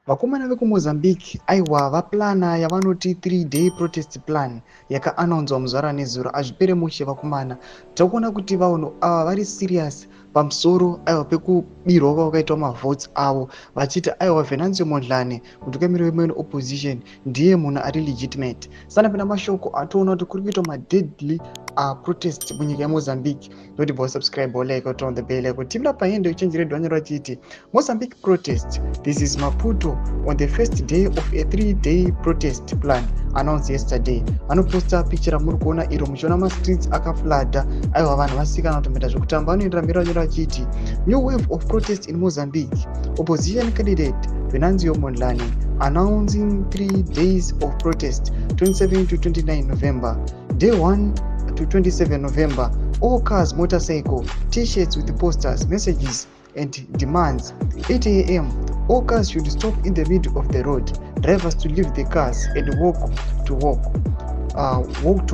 Vakomana vekuMozambique, aiwa, vaplana yavanoti 3-day protest plan yakaannouncewa muzuva ranezuro. Hazvipere mushe, vakomana. Takuona kuti vanhu ava vari serious pamusoro, aiwa, pekubirwa kwavakaitwa mavotes avo, vachiti, aiwa, Venancio Mondlane, mutungamiri wemain opposition, ndiye munhu ari legitimate. Sanapinda mashoko atoona kuti kuri kuitwa madeadly protest munyika yeMozambique. Noti bo subscribe, like, turn on the bell icon. Timira pahende uchenjere dhwanyaro vachiti Mozambique protest. This is Maputo on the first day of a 3-day protest plan announced yesterday. Vanoposta picture ramuri kuona iro, muchiona mastreets akaflooda. Aiwa, vanhu vasikana kutomboita zvekutamba. Vanoendera mberi vanyora vachiti new wave of protest in Mozambique, opposition candidate Venancio Mondlane announcing 3 days of protest, 27 to 29 November. Day 1 to 27 November, all cars, motorcycle, T-shirts with posters, messages and demands. 8 a.m., all cars should stop in the middle of the road, drivers to leave the cars and walk to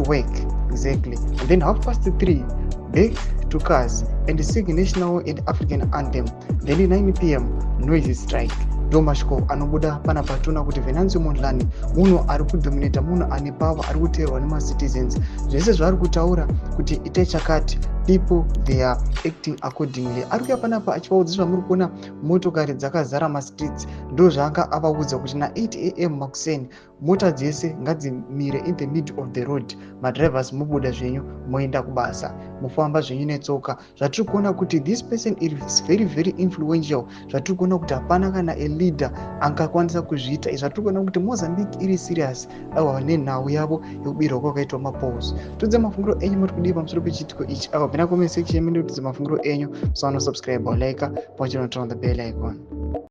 work, exactly. And then half past 3, back to cars and sing national and African anthem. Then 9 p.m., noise strike. Ndo mashoko anobuda panapa. Toona kuti Venancio Mondlane munhu ari kudominata, munhu ane power, ari kuteerwa nemacitizens. Zvese zvaari kutaura kuti itai chakati, people, they are acting accordingly. Ari kuya panapa achivaudza zvamuri kuona, motokari dzakazara mastreets. Ndo zvaanga avaudza kuti na8 am makuseni mota dzese ngadzimire in the middle of the road, madrivers mubuda zvenyu, moenda kubasa, mufamba zvenyu netsoka. Zvatiri kuona kuti this person is very very influential. Zvatiri kuona kuti hapana kana a leader angakwanisa kuzviita. Zvatiri kuona kuti Mozambique iri serious, aiwa, nenhau yavo yekubirwa kwakaitwa mapolls. Tudze mafungiro enyu, muri kudii pamusoro pechiitiko ichi? Aiwa, pina comment section, mene kutudze mafungiro enyu. Musaona subscribe, like, pamwe turn on the bell icon.